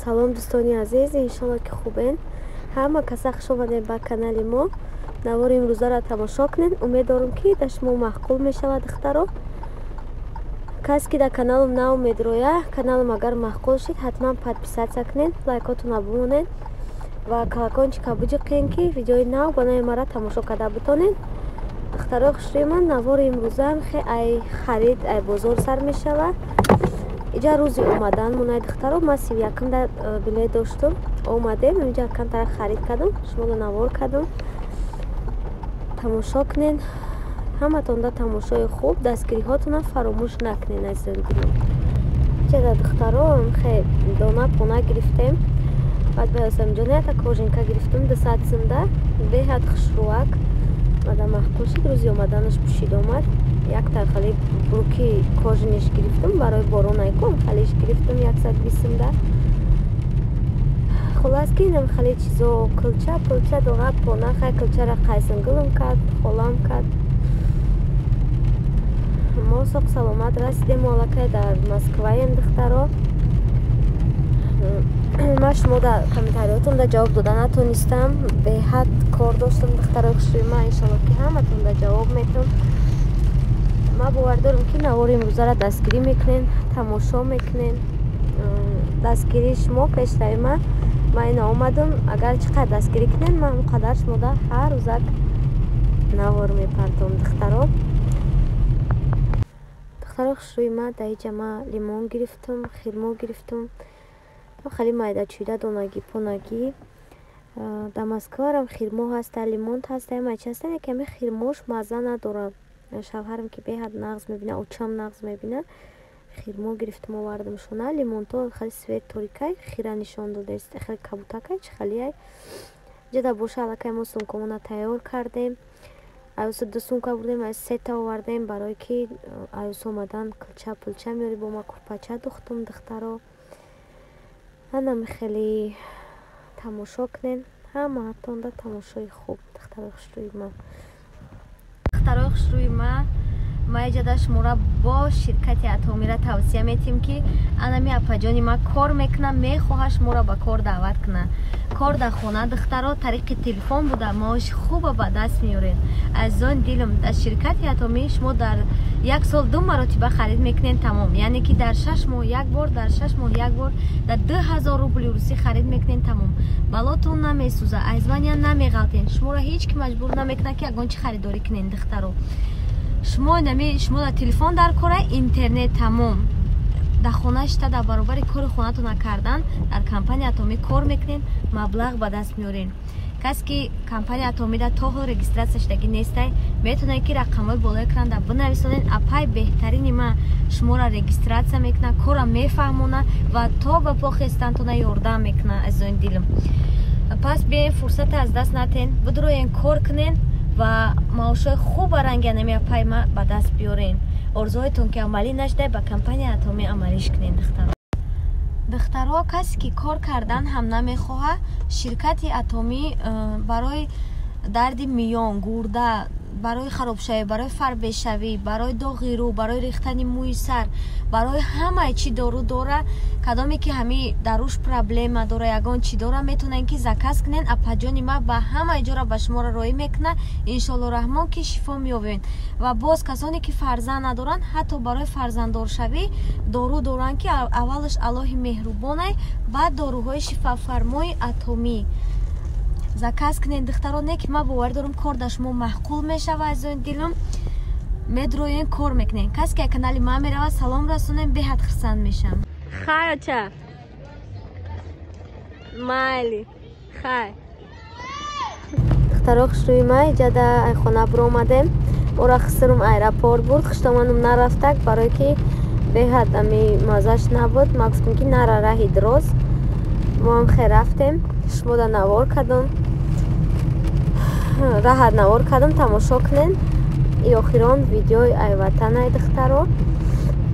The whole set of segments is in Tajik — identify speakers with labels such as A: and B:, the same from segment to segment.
A: Салом, дӯстони азиз, иншолло, ки хубен. Ҳама каса хуш омадем ба канали мо. Навори имрӯзаро тамошо кунед. Умед дорам, ки дар шумо маъқул мешавад. Духтаро, кас ки дар каналам нав медроя, каналам агар маъқул шид, ҳатман подписаться кунед, лайкотона бимонед ва колокольчика буҷиқен, ки видеои нав ба нави мара тамошо карда битонед. Духтарои хушрӯи ман, навори имрӯзаам хе ай харид, ай бозор сар мешавад. Иҷа рӯзи омадан монай, духтаро. Ман 31-да билет доштум, омадем инҷа, камтара харид кардам, шуморо навор кардам, тамошо кунед. Ҳаматонда тамошои хуб, дастгириҳотона фаромӯш накунед, азизони дилам. Иҷада, духтаро, хе дона пона гирифтем. Баъд ба Ёсамҷон ята кожанка гирифтам 200 сумда, беҳад хушрӯак мада маъқул шид. Рӯзи омаданаш пӯшид омад. Якта хали брюки кожаный ш гирифтам барои боронайком, халиш гирифтам 120 сумда. Хулас, ки инам хали чизо, кулча пулча, дона пона. Хай, кулчара қайсингулам кард, холам кард. Мо соқ саломат расидем, аллакай дар Москваем. Духтаро, ман шумо дар комментариётонда ҷавоб дода натонистам, беҳад кор доштам. Духтарои хушрӯи ман, иншолло, ки ҳаматонда ҷавоб метам. Ман бовар дорам, ки навори имрӯзаро дастгирӣ мекунед, тамошо мекунед. Дастгирии шумо пешрави ман. Ман ина омадам. Агар чӣ қадр дастгирӣ кунед, ман он қадар шумода ҳар рӯзак навор мепартом. Духтаро, духтарои хушрӯи ман, дар иҷа ман лимон гирифтам, хирмо гирифтам, хеле майдачӯида, донагӣ понагӣ. Дар Москварам хирмо ҳаста, лимон ҳаста, ҳама чи ҳаста, каме хирмош мазза надорад. Шавҳарам ки беҳад нағз мебина, очам нағз мебина. Хирмо гирифтам, овардамшона. Лимонто хеле цвет торикай, хира нишон додааст, хеле кабутакай, чӣ халиай. Ҷада боша, аллакай мо сумкамона тайёр кардем. Аюса ду сумка бурдем, аю сета овардем, барое ки аюс омадан кулча пулча меёри. Бо ма курпача духтум. Духтаро, анам хеле тамошо кунед. Ҳамаатонда тамошои хуб, духтарои хушрӯи ман. Духтарои хушрӯи ман, ма иҷода шуморо бо ширкати Атомира тавсия метиҳем, ки анами апаҷони ман кор мекунам, мехоҳад шуморо ба кор даъват кунад. Кор дар хона, духтаро, тариқи телефон буда, маоши хуба ба даст меоред. Азизони дилам, дар ширкати Атомӣ шумо дар як сол ду маротиба харид мекунед, тамом. Яъне ки дар 6 моҳ як бор, дар 6 моҳ як бор дар 2000 рубли русӣ харид мекунед, тамом. Балотон намесӯза, аз звания намеғалтен, шуморо ҳеҷ ки маҷбур намекунад, ки ягон чи харидорӣ кунед. Духтаро, шумо нами шумо дар телефон дар кора, интернет, тамом. Дар хона шита, дар баробари кори хонатона кардан, дар компания Атомӣ кор мекунед, маблағ ба даст меоред. Касе ки компания Атомида то ҳол регистрация шудагӣ нестай, метавонед, ки рақамҳои болои экран бинависонед. Апай беҳтарини ман шуморо регистрация мекунад, корро мефаҳмонад ва то ба по хестантона ёрдам мекунад. Азизони дилам, пас биёен, фурсата аз даст натен, бидроен, кор кунен ва маошҳои хуба ранги анами апай ма ба даст биёрен. Орзуҳоятон ки амалӣ нашуда, ба компания Атомӣ амалиш кунед, духтаро. Духтаро, касе ки кор кардан ҳам намехоҳад, ширкати Атомӣ барои дарди миён, гурда, барои харобшавӣ, барои фарбешавӣ, барои доғи рӯ, барои рехтани мӯи сар, барои ҳамаи чӣ дору дора. Кадоме ки ҳами дар рӯш проблема дора, ягон чӣ дора, метавонед, ки заказ кунед. Апаҷони ма ба ҳамаи ҷора ба шуморо роҳӣ мекунад. Иншоалло раҳмон, ки шифо меёбед. Ва боз касоне ки фарзанд надоранд, ҳатто барои фарзанддоршавӣ дору доранд, ки аввалаш Аллоҳи меҳрубонай, баъд доруҳои шифофармои Атомӣ. Заказ кунед, духтаро. Не ки ман боварӣ дорам, кор дар шумо маъқул мешава. Азизони дилам, медроен, кор мекунем. Касе ки канали ман меравад, салом расонем, беҳад хурсанд мешам. Хай, оча, майли, хай. Духтаро хушрӯи ма, иҷада айхона биромадем. Ора хисрум аэропорт бурд, хуштоманум нарафтак, барое ки беҳад ами маззаш набуд. Ма гуфтам, ки нара, раҳи дроз. Моам хе рафтем, шумода навор кардам, раҳат навор кардам, тамошо кунед. И охирон видеои айватанай, духтаро.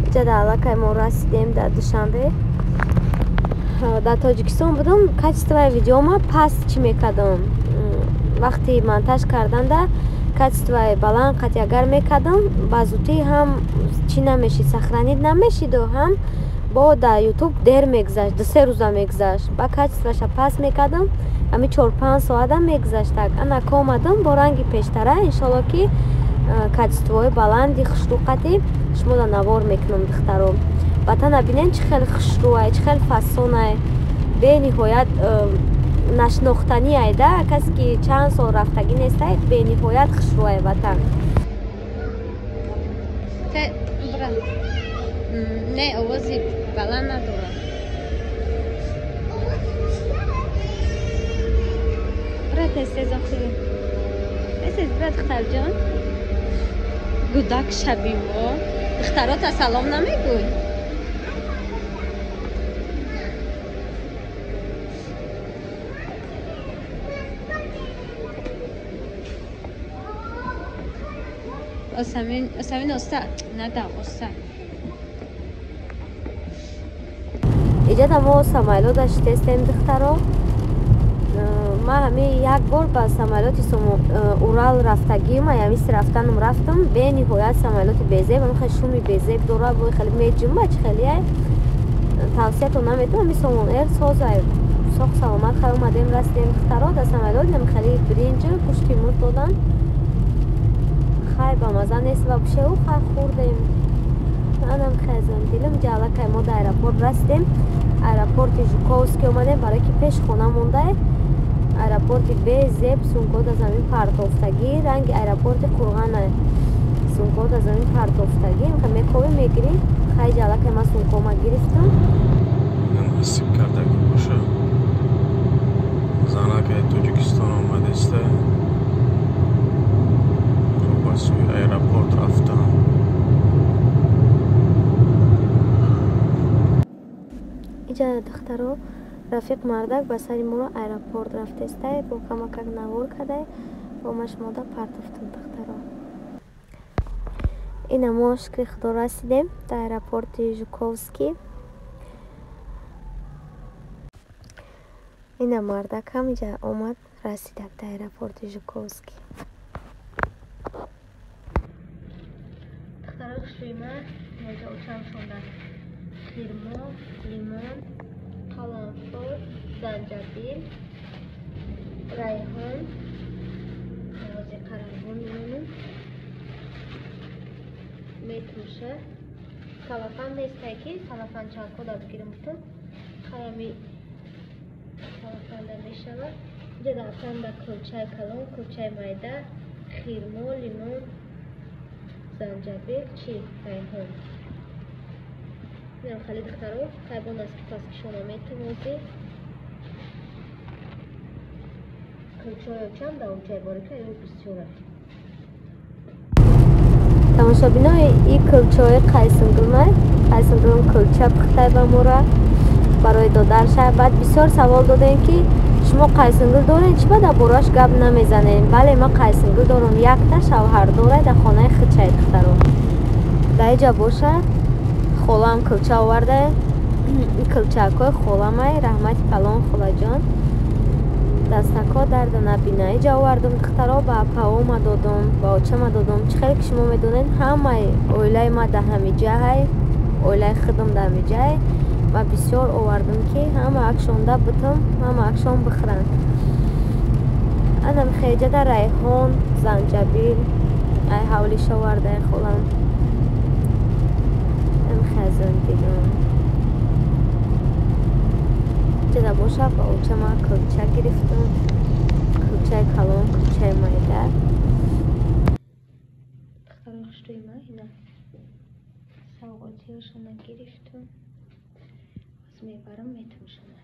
A: Иҷада аллакай мо расидем дар Душанбе. Дар Тоҷикистон будам, качествои видеома паст чӣ мекардам. Вақти монтаж карданда качествои баланд қати агар мекардам, ба зудӣ ҳам чӣ намешид, сохранить намешиду ҳам Бо дар ютуб дер мегузашт, 2-3 рӯза мегузашт. Ба качестваша пас мекардам, ҳами 4-5 соатам мегузаштак. Анака омадам бо ранги пештара, иншолло ки качествои баланди хушрӯқати шумо да навор мекунам, духтаро. Ватана бинен чӣ хел хушрӯай, чӣ хел фасонай, бениҳоят нашинохтанӣ айда, касе ки чанд сол рафтагӣ нестай, бениҳоят хушрӯай ватан.
B: Не, овози баланд надорад. Бира тез-тез охири. Тез-тез бира, духтарҷон. Гудак шабимо. Духтарота салом намегӯй? Осамин оста нада оста.
A: Иҷада мо самолёт шитестем, духтаро. Ман ҳами як бор ба самолёти Урал рафтагим, ҳамиси рафтанам рафтам, бениҳоят самолёти безеб, ҳами хеле шуми безеб дора, бо хеле меҷумба чӣ хеле тавсиятон наметавам. Ҳами Сомон Эйр созай соқ саломат хай омадем, расидем, духтаро. Дар самолёт ҳами хеле биринҷ, гӯшти мурғ додан, хай ба маза нест ва пешеу хай хӯрдем. Анам хезам дилам ҷалакай. Мо дар аэропорт расидем, аэропорти Жуковский омадем, барое ки пеш хона мондай. Аэропорти безеб, сумкот аз замин партофтагӣ, ранги аэропорти Қурғана, сумкот аз замин партофтагӣ. Мекови мегирӣ. Хай ҷалакай ман сумкома гирифтам.
C: Насиб кардаги боша. Занакай Тоҷикистон омадеста, ба сӯи аэропорт рафтам.
A: Иҷа духтаро, рафиқ мардак ба сари моро аэропорт рафтестай, бо камакак навор кадай, бо машмода партофтам, духтаро. Ина мо шукри худо расидем дар аэропорти Жуковский. Ина мардакам иҷа омад, расидак дар аэропорти Жуковский. Духтаро хушрӯйма, иҷа очам шонда хирмо, лимон, қаламфур, занҷабил, райҳон, овози қаранғон мемонам, метуша, салафан нестай ки салафан чанкода бигирам гуфтам, хаями салафанда мешавад. Иҷа дафтанда кулчаи калон, кулчаи майда, хирмо, лимон, занҷабил, чи райҳон. Инам хеле духтаро, хайбон аст ки паскишона метавозӣ. Кулчаи чанд давомчаи борика ё бисёра. Тамошобинои и кулчаи қайсингулмай, қайсингулм кулча пухтай ба мора барои додарша. Баъд бисёр савол додем ки шумо қайсингул доред, чӣ ба дар борааш гап намезанед? Бале, ман қайсингул дорам, якта шавҳар дорад дар хонаи худшай, духтаро. Дар иҷа боша холам кулча оварда, кулчакҳои холамай, раҳмати калон холаҷон. Дастакҳо дарда набина. Иҷа овардам, духтаро, ба апаома додам, ба очама додам. Чӣ хеле ки шумо медонед, ҳамаи оилаи ма дар ҳамиҷаҳай, оилаи худам дар ҳамиҷаҳай. Ва бисёр овардам ки ҳама акшонда бутам, ҳама акшон бихӯранд. Анам хеҷада райҳон, занҷабил, ай ҳавлиш овардай холам. Хазан дидам. Ҷада боша ба очама кулча гирифтам. Кулчаи калон, кулчаи майда. Духтаро хушрӯи ма ина савғотиҳошона гирифтам. Боз мебарам, метумшона.